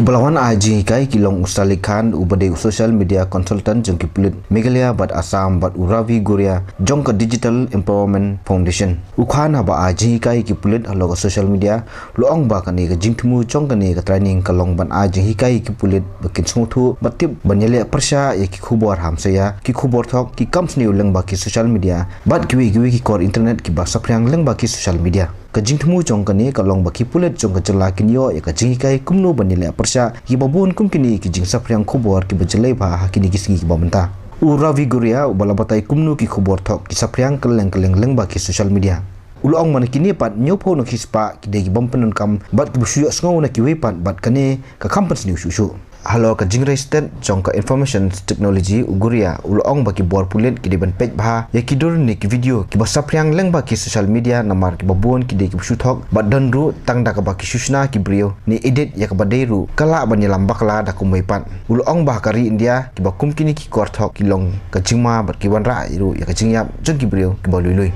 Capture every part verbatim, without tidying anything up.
Ba la wan ai jinghikai ki long u Salik Khan uba dei u social media consultant jong ki pulit Meghalaya bad Assam bad u Ravi Guria jong ka Digital Empowerment Foundation. U Khan haba ai jinghikai ki pulit halor ka social media, u la ong ba kane ka jingthmu jong kane ka training ka long ban ai jinghikai ki pulit ba kin sngewthuh bad tip ban ïaleh pyrshah ïa ki khubor hamsaia, ki khubor thok, ki kam sniew lyngba ki social media bad kiwei kiwei ki kor internet kiba saphriang lyngba ki social media. Ka jingthmu jong kane ka long ba ki pulit jong ka jylla kin ïoh ïa ka jinghikai kumno ban ïaleh pyrshah ïa kiba bun kum kine ki jingsaphriang khubor kiba jyllei bha ha kine ki sngi kiba mynta. U Ravi Guria uba la batai kumno ki khubor thok ki saphriang kylleng kylleng lyngba ki social media, u la ong ba na kine pat hynñiewphew na ki spah ki dei ki bym pyndonkam bad kiba shu ïohsngew na kiwei pat bad kane ka kham pynsniew shuh shuh. Halor ka jingrei stet jong ka information technology, u Guria u la ong ba ki bor pulit ki dei ban peit bha ïa ki dur ne ki video kiba saphriang lyngba ki social media namar kiba bun ki dei kiba shu thok bad don ruh tang da kaba ki shu shna ki briew ne edit ïa kaba dei ruh ka lah ban ïalam bakla da kumwei pat. U la ong ba ha ka ri India kiba kum kine ki kor thok ki long ka jingma bad ki wanrah ruh ïa ka jingïap jong ki briew kiba lui lui.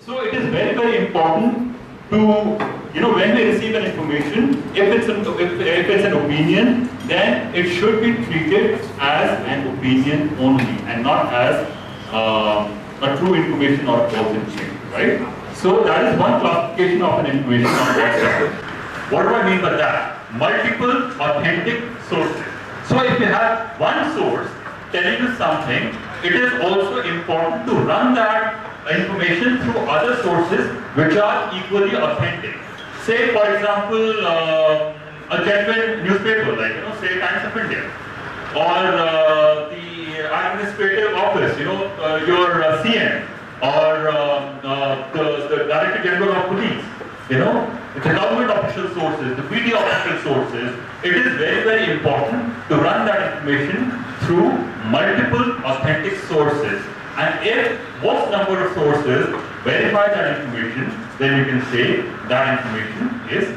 So it is very, very important to, you know, when we receive an information, if it's an, if, if it's an opinion, then it should be treated as an opinion only and not as um, a true information or a false information, right? So that is one classification of an information on WhatsApp. What do I mean by that? Multiple authentic sources. So if you have one source telling you something, it is also important to run that information through other sources which are equally authentic. Say, for example, uh, a genuine newspaper like, you know, say, Times of India, or uh, the administrative office, you know, uh, your uh, C M, or um, uh, the, the Director General of Police, you know, the government official sources, the media official sources, it is very, very important to run that information through multiple authentic sources. And if most number of sources verify that information, then you can say that information is